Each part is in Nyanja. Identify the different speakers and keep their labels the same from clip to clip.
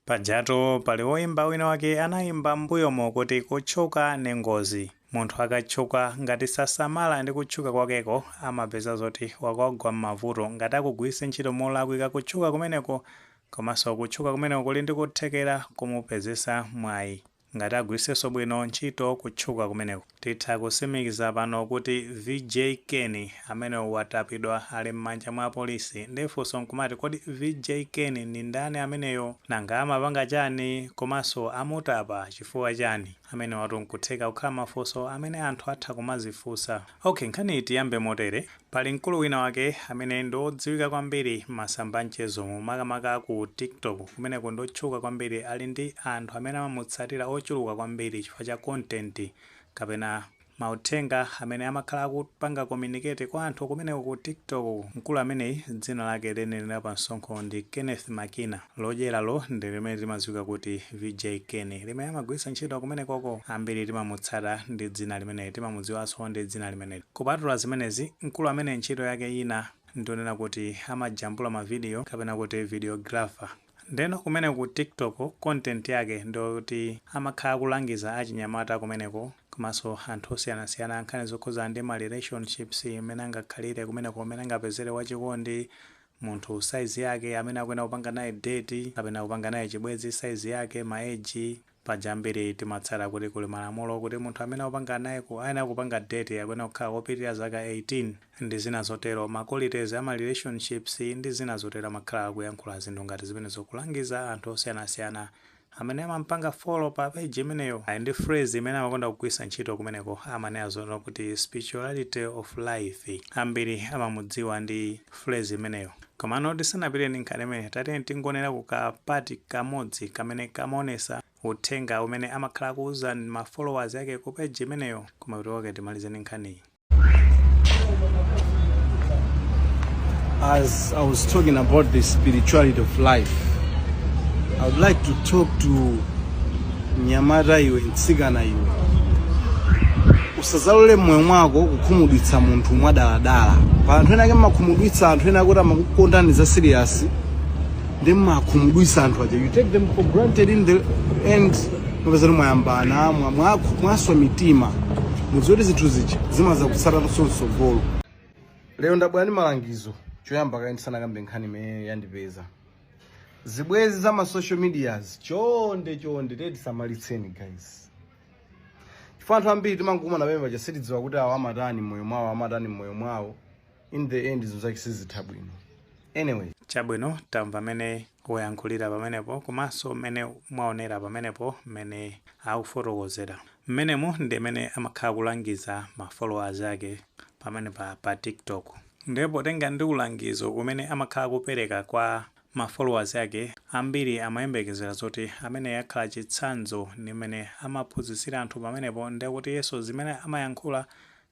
Speaker 1: Pajatu pali woimba wina wake anayimba m'mbuyomo kuti kutchuka ni ngozi. Munthu akatchuka, ngati sasamala ndi kutchuka kwakeko, amapeza zoti wakagwa m'mavuto ngati akugwiritsa ntchito molakwika kutchuka kumeneko. Komanso kutchuka kumeneko kuli ndi kuthekera komupezesa mwayi ngati agwiritsenso bwino ntchito kutchuka kumeneko. Titha kusimikiza pano kuti VJ Ken amene watapidwa ali m'manja mwa apolisi. Ndiye funso nkumati, kodi VJ Ken ndi ndani ameneyo? Nanga amapanga chani? Komanso amutapa chifukwa chani? Amene watu nkutheka kukhala mafunso amene anthu atha kumazifunsa. Okay, nkhani tiyambe motere. Pali mkulu wina wake amene ndi wodziwika kwambiri m'masamba amchezomu, makamaka ku TikTok. Kumeneko ndi otchuka kwambiri, ali ndi anthu amene amamutsatira ochuluka kwambiri chifukwa cha content kapena mauthenga amene amakhala akupanga communicate kwa anthu kumeneko ku TikTok. Mkulu ameneyi dzina lake lenileni la pamsonkho ndi Kenneth Makina. Lodyeralo ndi limene limadziwika kuti VJ Ken, limene amagwiritsa ntchito kumenekoko. Ambiri timamutsata ndi dzina limeneli, timamudziwanso ndi dzina limeneli. Kupatula zimenezi, mkulu amene ntchito yake ina ndionena kuti amajambula mavidiyo kapena kuti videographer. Ndeno kumene ku TikTok content yake ndikuti amakhala akulangiza achinyamata kumeneko komanso anthu osiyanasiyana nkhani zokhuza ndi ma relationships, mmene angakhalire kumeneko, mmene angapezere wachikondi, munthu size yake amene akuyenera kupanga naye date kapena kupanga naye chibwenzi, size yake, ma age. Paja ambiri timatsata kuti kuli malamulo kuti munthu amene akupanga naye ayenera kupanga date akuyenera kukhala wopitirira zaka 18 ndi zina zotero, ma qualities ama relationships ndi zina zotero. Amakhala akuyankhula zinthu ngati zimenezo, kulangiza anthu osiyanasiyana amene amampanga follow pa page imeneyo. Ali ndi phrase imene amakonda kugwiritsa ntchito kumeneko, amanena zono kuti "spirituality of life". Ambiri amamudziwa ndi phrase imeneyo. Komano tisanapite ndi nkhani imene, tatiyeni tingonera ku ka part kamodzi kamene kamaonesa uthenga umene amakhala akuuza ma followers ake ku page imeneyo, koma kuti wake timalize ndi nkhaniyi.
Speaker 2: As I was talking about the spirituality of life, I would like to talk to mnyamata iwe, mtsikana iwe. Usazalole mmoyo mwako kukhumudwitsa munthu mwadaladala. Pa anthu ena ake mmakhumudwitsa anthu ena akuti amakukondani za serious, ndi mmakhumudwitsa anthu aja. You take them for granted. In the end mupeza kuti mwayambana, mwaswa mitima. Mudziwe kuti zinthu zija zimazakutsataso mtsogolo. Lero ndabwera ndi malangizo. Choyamba kaye, ndisanakambe nkhani imene yandipeza, zibwezi za ma social medias, chonde chonde tiye tisamalitseni guys, chifukwa anthu ambiri timangokumana pamene paja, sitidziwa kuti awo amatani mmoyo mwawo, amatani mmoyo mwawo. In the end zinthu zake sizitha bwino. Anyway.
Speaker 1: Chabwino, tamva mmene wayankhulira pamenepo komanso mmene mwaonera pamenepo mmene akufotokozera mmenemu ndi mmene amakhala kulangiza ma followers ake pamene pa TikTok. Ndipo potenga ndi ulangizo umene amakhala kupereka kwa ma followers ake, ambiri amayembekezera zoti amene akhala chitsanzo ndi mmene amaphunzitsira anthu pamenepo, ndiye kuti yeso zimene amayankhula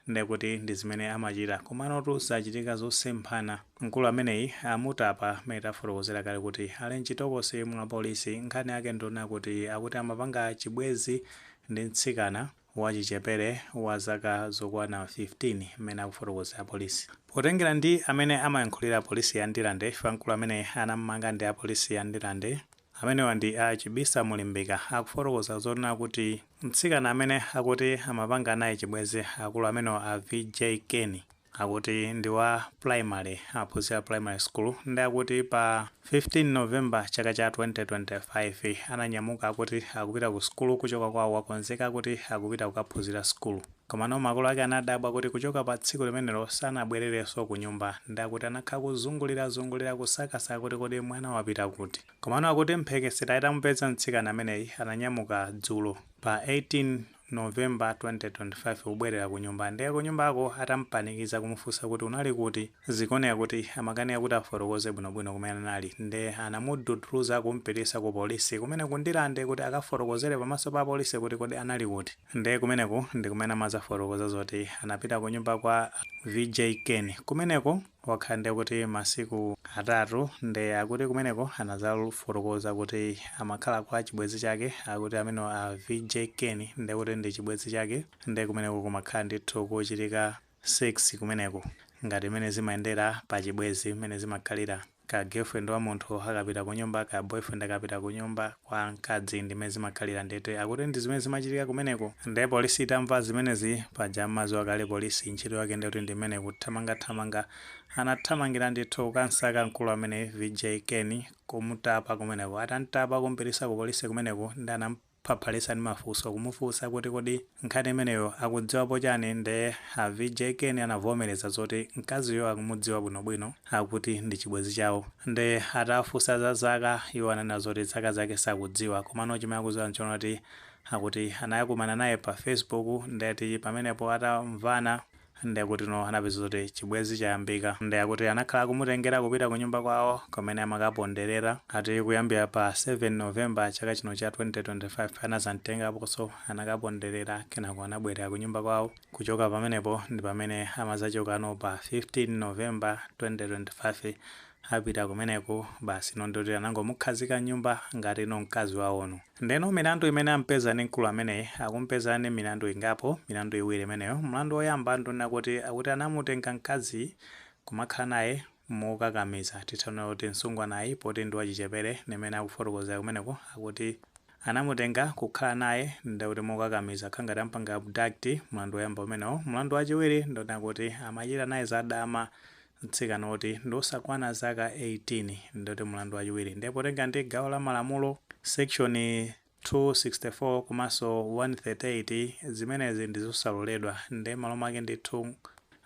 Speaker 1: ndiye kuti ndi zimene amachita. Komanotu zachitika zosemphana. Mkulu ameneyi amutapa, mmene tafotokozera kale kuti ali mchitokosi mwa polisi. Nkhani yake ndiona kuti akuti amapanga chibwezi ndi mtsikana wachichepere wa zaka zokwana 15, mmene akufotokozera polisi. Potengera ndi amene amayankhulira polisi ya Ndirande, chifukwa mkulu amene anamumanga ndi apolisi ya Ndirande, amenewa ndi a Chibisa Mulimbika, akufotokoza zonena kuti mtsikana amene akuti amapanga naye chibwezi akulu amenewa a VJ Ken akuti ndi wa primary, amaphunzira primary school. Ndi akuti pa 15 November chaka cha 2025 ananyamuka akuti akupita ku sukulu kuchoka kwawo, wakonzeka kuti akupita kukaphunzira sukulu. Komano makolo ake anadabwa kuti kuchoka pa tsiku limenelo sanabwererenso ku nyumba. Ndi akuti anakhala kuzungulirazungulira, kusakasaka kuti kodi mwana wapita kuti. Komano akuti mphekesera itamupeza mtsikana ameneyi ananyamuka dzulo pa 18 November 2025 kubwerera ku nyumba. Ndiye ku nyumbako atampanikiza kumufunsa kuti unali kuti, zikuoneka kuti amakanika kuti afotokoze bwinobwino kumene anali. Ndiye anamududuluza kumpitisa ku polisi kumene ku Ndirande kuti akafotokozere pamaso pa polisi kuti kodi anali kuti. Ndiye kumeneku ndi kumene amazafotokoza zoti anapita ku nyumba kwa VJ Ken. Kumeneko wakhala ndiye kuti masiku 3. Ndiye akuti kumeneko anazafotokoza kuti amakhala kwa chibwenzi chake, akuti amene a VJ Ken ndiye kuti ndi chibwenzi chake. Ndiye kumeneko kumakhala ndithu kuchitika sex kumeneko, ngati imene zimayendera pa chibwenzi, imene zimakhalira. Ka girlfriend wa munthu akapita kunyumba, ka boyfriend akapita kunyumba kwa mkazi, ndimene zimakhalira. Ndete akuti ndi zimene zimachitika kumeneko. Ndiye polisi itamva zimenezi, paja mmadziwa kale polisi ntchito yake ndikuti ndimene kuthamangathamanga, anathamangira ndithu kansaka mkulu amene VJ Ken, kumutapa kumeneko. Atantapa, kumpitisa ku polisi kumeneko, ndi anamphaphalitsa ndi mafunso, kumufunsa kuti kodi nkhani imeneyo akudziwapo chani? Nde a VJ Ken anavomereza zoti mkaziyo akumudziwa bwinobwino, akuti ndi chibwenzi chawo. Nde atafunsa za zaka, iwo ananena zoti zaka zake sakudziwa, komano chimene akudziwa nchona kuti akuti anakumana naye pa Facebook. Ndeti pamenepo atamvana, ndekuti no, anapeza zoti chibwenzi chayambika. Ndi akuti anakhala kumutengera kupita ku nyumba kwawo kumene amakaponderera. Ati kuyambira pa 7 November chaka chino cha 2025 anazamtengaponso, anakaponderera, kenako anabwerera ku nyumba kwawo. Kuchoka pamenepo ndi pamene amazachokano pa 15 November 2025, apita kumeneko basi. No, ndoti anangomukhazika nyumba ngati no mkazi wawono. Ndeno milandu imene ampeza ndi mkulu ameneyi, akumpeza ndi milandu ingapo, milandu iwiri imeneyo. Mlandu woyamba nduna kuti akuti anamutenga mkazi kumakhala naye mokakamiza, tithanena kuti msungwanayi poti ndi wachichepere, nimene akufotokozera kumeneko, akuti anamutenga kukhala naye ndikuti mokakamiza, khangati ampanga abduct. Mlandu woyamba umenewo. Mlandu wachiwiri ndona kuti amachita naye zadama mtsikana oti ndi osakwana zaka 18, ndoti mlandu wachiwiri. Ndipo potenga ndi gawo la malamulo section 264 komanso 138, zimenezi ndi zosaloledwa. Ndi malo mwake ndithu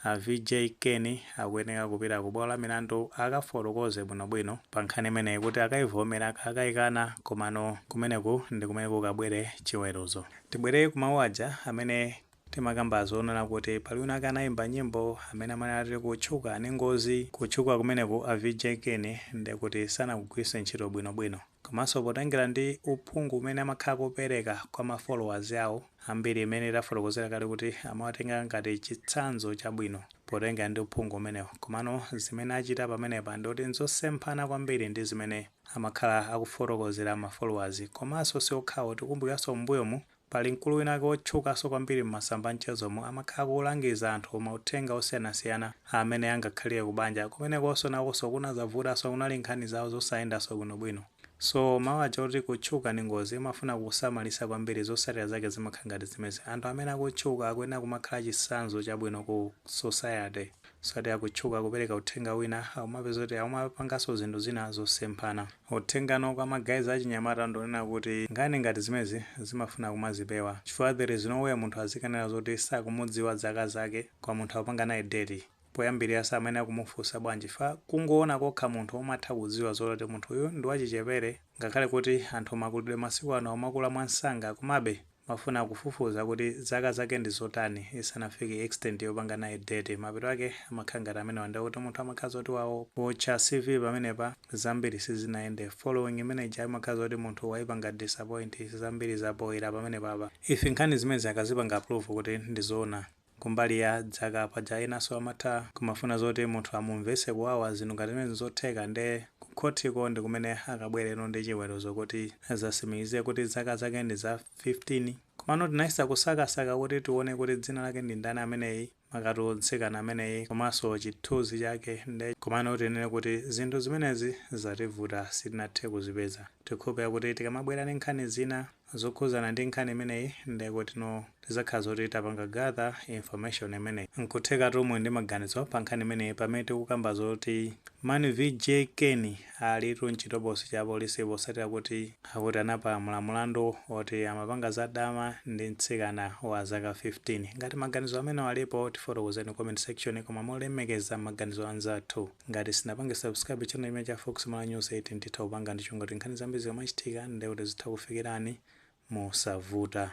Speaker 1: a VJ Ken akuyeneka kupita ku bwalo la milandu akafotokoze bwinobwino pa nkhani imeneyi, kuti akayivomera, akayikana, komano kumeneku ndi kumene kukabwere chiweruzo. Tibwere kumawu aja amene timakamba zonena kuti pali wina ake anayimba nyimbo amene amanena kutchuka ndi ngozi. Kutchuka kumeneku a VJ Ken ndikuti sanakugwiritse ntchito bwinobwino, komanso potengera ndi uphungu umene amakhala kupereka kwa ma followers awo ambiri, imene tafotokozera kale kuti amawatenga ngati chitsanzo chabwino potengera ndi uphungu umenewo. Komano zimene achita pamenepa ndikuti nzosemphana kwambiri ndi zimene amakhala akufotokozera ma followers. Komanso siokhawo, tikumbukiranso m'mbuyomu pali mkulu wina ake wotchukanso kwambiri m'masamba mchezomo, amakhala kulangiza anthu mauthenga osiyanasiyana amene angakhalire kubanja. Kumenekonso nakonso kunazavutanso, kunali nkhani zawo zosayendanso bwinobwino. So mawu aja oti kutchuka ndi ngozi, imafuna kusamalisa kwambiri. Zotsatira zake zimakhala ngati zimezi. Anthu amene akutchuka akuyenera kumakhala chitsanzo chabwino ku society, sati akutchuka kupereka uthenga wina, akumapeza kuti akumapanganso zinthu zina zosemphana. Uthengano kwa ma guys achinyamata ndionena kuti nkhani ngati zimezi zimafuna kumazipewa, chifukwa there is no way munthu azikanena zoti sakumudziwa zaka zake kwa munthu akupanga naye date. Poyambirira samene akumufunsa bwanji? Fa kungoona kokha munthu umatha kudziwa zoti munthu uyu ndi wachichepere, ngakhale kuti anthu makulidwe masiku ano amakula mwansanga, komabe mafuna kufufuza kuti zaka zake ndi zotani isanafike extent yopanga naye date. Mapeto ake amakhala ngati amene wanda kuti munthu amakhala zoti wawo wotcha CV pamenepa, zambiri sizinayende. Following imene amakhala zoti munthu wayipanga disappoint, zambiri zapoyera pamenepapa. Ife nkhani zimene akazipanga prove kuti ndizoona kumbali ya dzaka, paja enanso amatha kumafuna zoti munthu amumvese kuwawa, zinthu ngati zimene zotheka. Nde kukhotiko ndi kumene akabwereno ndi chiweruzo kuti zasimikize kuti zaka zake ndi za 15. Komano tinayesa kusakasaka kuti tione kuti dzina lake ndi ndani ameneyi, makatu mtsikana ameneyi, komanso chithunzi chake nde, komano tinene kuti zinthu zimenezi zativuta, sitinathe kuzipeza. Tikhulupira kuti tikamabwera ndi nkhani zina zokhuzana ndi nkhani imeneyi, ndekuti no, tizakhala zoti tapanga gather information imeneyi. Nkutheka tomwe ndi maganizo pa nkhani imeneyi, pamene tikukamba zoti man VJ Ken alitu mchitokosi cha polisi posatira kuti akuti anapalamula mlandu oti amapanga zadama ndi mtsikana wa zaka 15. Ngati maganizo amene alipo, tifotokozeni comment section, koma molemekeza maganizo anzathu. Ngati sinapange subscribe channel imene cha Fox Mala News 8, nditha kupanga ndi chonga kuti nkhani zambiri zikamachitika ndekuti zitha kufikirani mosavuta.